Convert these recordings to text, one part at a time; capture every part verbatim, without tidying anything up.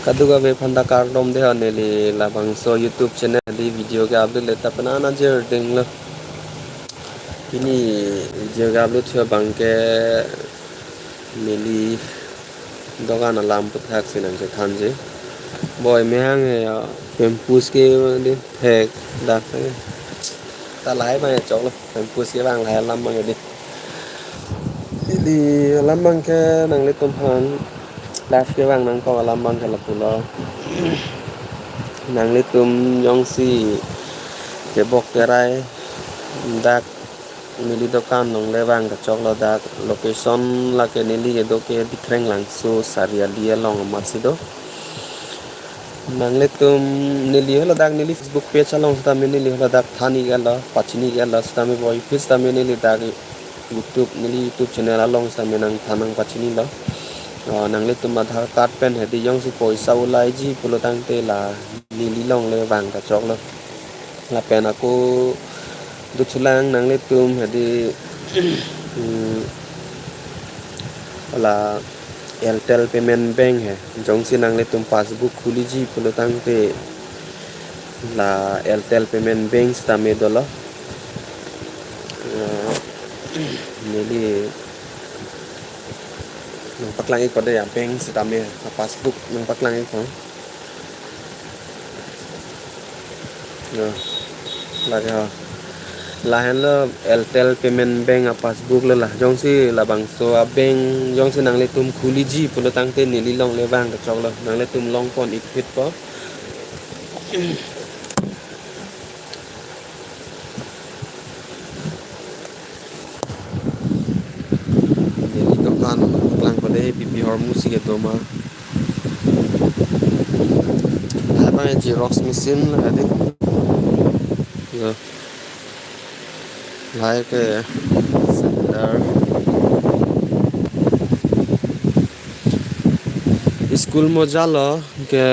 Kadokave aphan ta kardom dei ho, neli labangso YouTube channel hedi video ke-upload le ta penang an ajir dinglo. Pini video ke-upload thu abangke neli dokan alam aputhak si nangchethanji. Boi mehang he ya, pampers ke dei thek dak he. Ta lahai abang choklo, pampers kevang lahai alam abang dei. Neli alam abangke nanglitum aphan live kevang nangkok alam abangke lapulo. Nanglitum jongsi kebok kerai dak neli dokan along le vang ta choklo, dak location lake neli kedo ke Dikreng Langso Sariali along amat si do. Nanglitum neli haladak neli Facebook page along sitame neli haladak than-ik-etlo, pachini-ik-etlo sitame boi, phi sitame neli dak YouTube, neli YouTube channel along sitame nangthan nangpachinilo. Ah, nanglitum Aadhaar card pen hedi jongsi poisa ulaiji pulo tangte la neli along le vang ta choklo. Lapen ako dothulang nanglitum hedi, hmm, la Airtel Payment Bank he. Jongsi nanglitum passbook khuliji pulo tangte la Airtel Payment Bank sitame dolo. Eh, neli nangpaklang-ikpo dei, a-bank sitame, a-passbook nangpaklang-ikpo. Ya. Lake ha. Lahenlo Airtel Payment Bank a-passbook lo la. Jongsi labangso a-bank jongsi nanglitum khuliji pulo tangte neli along le vang ta choklo. Nanglitum longpon-ik phitpo. Neli dokan paklang pada pipi hormu si kedo ma. Lahai abang Xerox machine lahai dei. Ya. Lahai ke sender. School moja lo ke,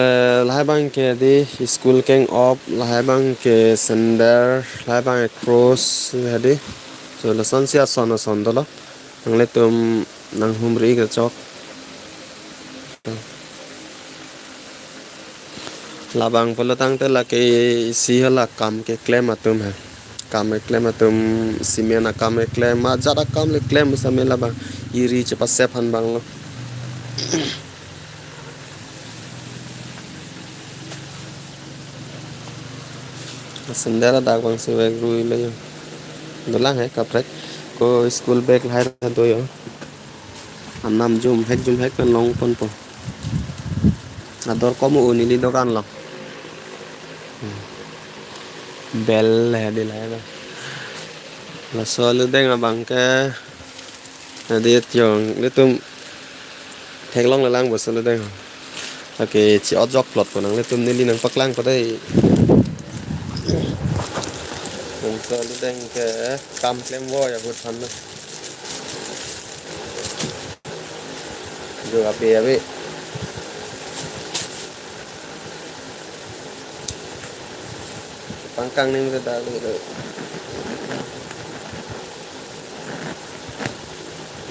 lahai abangke dei school keng-op, lahai abangke sender, lahai abangke cross, lahai dei. So, lasonsi ason ason dolo. Nanglitum nanghumri-ik ta chok. Labang pulo tangte lake isi hala kam keklem atum he. Kam keklem atum, cement akam keklem, ajat akam le klem sitame labang iri chepasep aphan abang lo. Sender adak abang si vek rui lo yo. Dolang he kaprek. Ko school bag lahai ta do yo. Anam jum hek jum hek pen longponpo. Ador kom o neli dokan lo. Hmm. Bel lahai dei lahai lo. Laso aludeng abangke hedi, jong nelitum theklong lelang bos aludeng. Oke, chi-ot jokplotpo, nanglitum neli nangpaklangpo dei. Bangso aludeng ke kam klemvoi ahut aphan lo. Jo ape ape. Pangkang ning ke dak lo.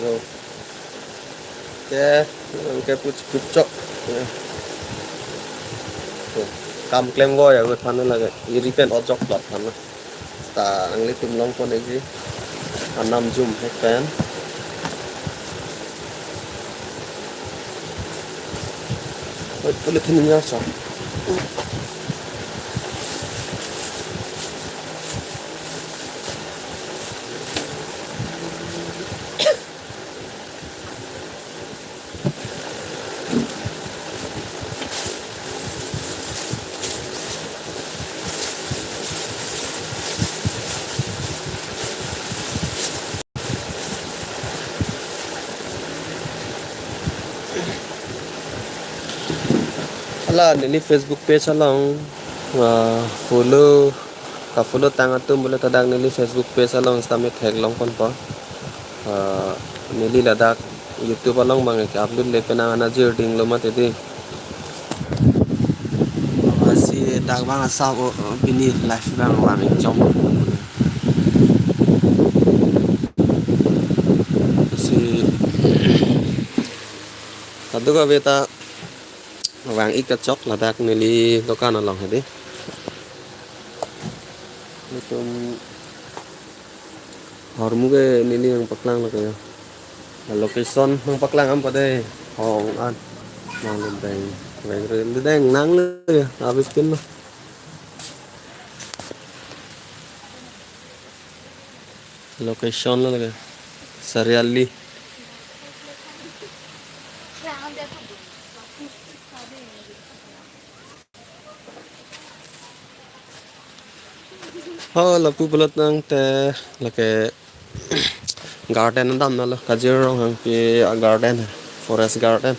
Lo. Ke, ke puch puchok. Ya. Kam klemvoi ahut aphan lo lake. Iri pen ot jokplot aphan lo. Ta nanglitum longpon-ikji. Anam jum hek pen. Oi, polythene ya sa. Hala neli Facebook page along, ah, follow, ka-follow tang atum pulote dak neli Facebook page along sitame theklongponpo. Ah, neli ladak YouTube along abang ke-upload le penang an ajir dinglo mati dei. Lasi dak abang asap o, o, pini live abang vang-ik chom. Lasi kadokave ta Vang-ik ta chok ladak neli dokan along hedi. Itum hormu ke neli nangpaklang lo ke ya. Location nangpaklang am pade hong an. Nang le deng, deng, deng nang le ya, abis tin lo. Location lo lage Sariali. Ho, lapu pulo tangte lake garden damnalo, Kazirong Hangpi a garden, forest garden.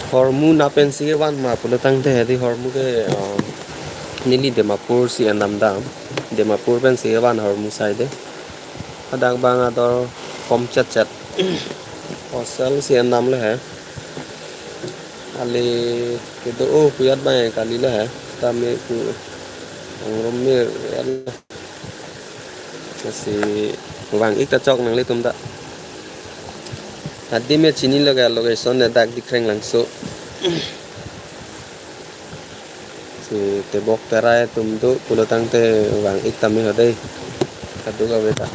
Hormu na pensi kevan ma pulo tangte hedi hormu ke, uh, neli Dimapur si endam dam. Dimapur pensi kevan hormu side. Hadak bang ador kom chet chet. Hostel si endam le he. Ali kedo-o puyat bang kali le he. Tame ku angrum mir ya le. Lasi vang-ik ta chok nanglitum ta. Adim ya chinilo ke location ne dak Dikreng Langso. Si tebok terai atum do pulo tangte vang-ik tame ho dei. Kadokave ta.